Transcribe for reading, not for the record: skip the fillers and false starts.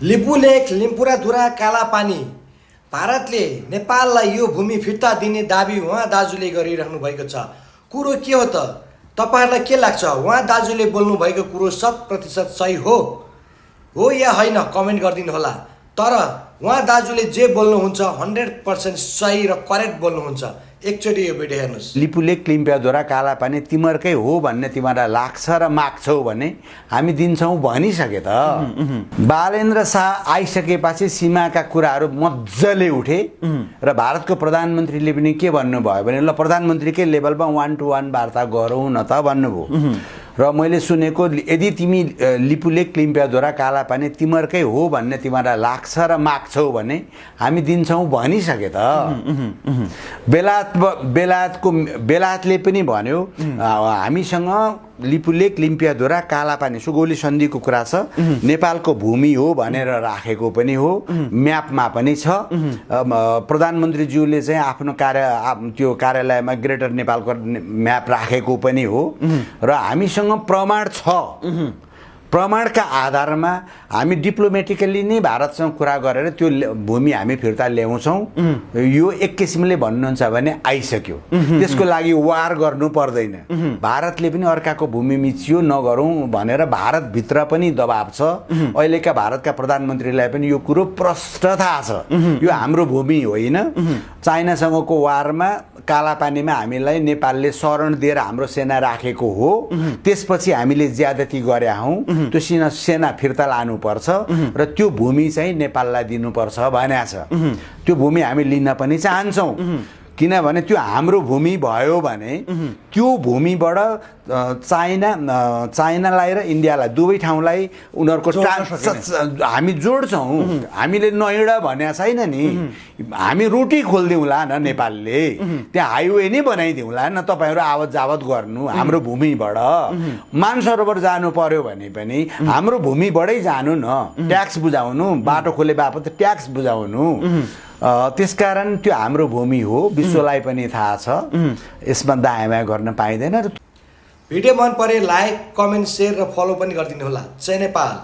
लिपुलेक लिम्पुराधुरा कालापानी भारतले नेपाललाई यो भूमि फिर्ता दिने दाबी उहाँ दाजुले गरिरहनु भएको छ। कुरो के हो त? तपाईहरुलाई के लाग्छ? उहाँ दाजुले बोल्नु भएको कुरो 100% सही हो या होइन कमेन्ट गरिदिनु होला। तर उहाँ दाजुले जे बोल्नुहुन्छ 100% सही र करेक्ट बोल्नुहुन्छ। एकचोटि यो भिडियो हेर्नुस्। लिपुलेक लिम्पियाधुरा कालापानी तिमीहरूकै हो भन्ने तिमीहरूलाई लाग्छ र माग्छौ भने हामी दिन्छौँ भनिसके त। बालेन्द्र शाह आइसकेपछि सीमाका कुराहरू मजाले उठे र भारतको प्रधानमन्त्रीले पनि के भन्नुभयो भने ल प्रधानमन्त्रीकै लेभलमा 1 to 1 वार्ता गरौँ न त भन्नुभयो। र मैले सुनेको यदि तिमी लिपुलेक लिम्पियाधुरा कालापानी तिमीहरूकै हो भन्ने तिमीहरूलाई लाग्छ र माग्छौ भने हामी दिन्छौँ भनिसके त। बेलायतले पनि भन्यो हामीसँग लिपुलेक लिम्पियाधुरा कालापानी सुगौली सन्धिको कुरा छ, नेपालको भूमि हो भनेर राखेको पनि हो, म्यापमा पनि छ। प्रधानमन्त्रीज्यूले चाहिँ आफ्नो त्यो कार्यालयमा ग्रेटर नेपालको म्याप राखेको पनि हो र हामीसँग प्रमाण छ। प्रमाणका आधारमा हामी डिप्लोमेटिकली नै भारतसँग कुरा गरेर त्यो भूमि हामी फिर्ता ल्याउँछौँ। यो एक किसिमले भन्नुहुन्छ भने आइसक्यो, त्यसको लागि वार गर्नु पर्दैन। भारतले पनि अर्काको भूमि मिचियो नगरौँ भनेर भारतभित्र पनि दबाब छ। अहिलेका भारतका प्रधानमन्त्रीलाई पनि यो कुरो प्रष्ट थाहा छ, यो हाम्रो भूमि होइन। चाइनासँगको वारमा कालापानीमा हामीलाई नेपालले शरण दिएर हाम्रो सेना राखेको हो, त्यसपछि हामीले ज्यादती गरे हौँ, त्यो सेना फिर्ता लानुपर्छ र त्यो भूमि चाहिँ नेपाललाई दिनुपर्छ भनेको छ। त्यो भूमि हामी लिन पनि चाहन्छौँ, किनभने त्यो हाम्रो भूमि भयो भने त्यो भूमिबाट चाइनालाई र इन्डियालाई दुवै ठाउँलाई उनीहरूको हामी जोड्छौँ। हामीले नहिँड भनेको छैन नि, हामी रोटी खोलिदिउँला न, नेपालले त्यहाँ हाइवे नै बनाइदिउँला न, तपाईँहरू आवत जावत गर्नु हाम्रो भूमिबाट। मानसरोवर जानु पर्यो भने पनि हाम्रो भूमिबाटै जानु न, ट्याक्स बुझाउनु, बाटो खोले बापत ट्याक्स बुझाउनु। त्यसकारण त्यो हाम्रो भूमि हो, विश्वलाई पनि थाहा छ, यसमा दायाँ गर्न पाइँदैन। भिडियो मन परे लाइक, कमेन्ट, शेयर र फलो पनि गरिदिनु होला। जय नेपाल।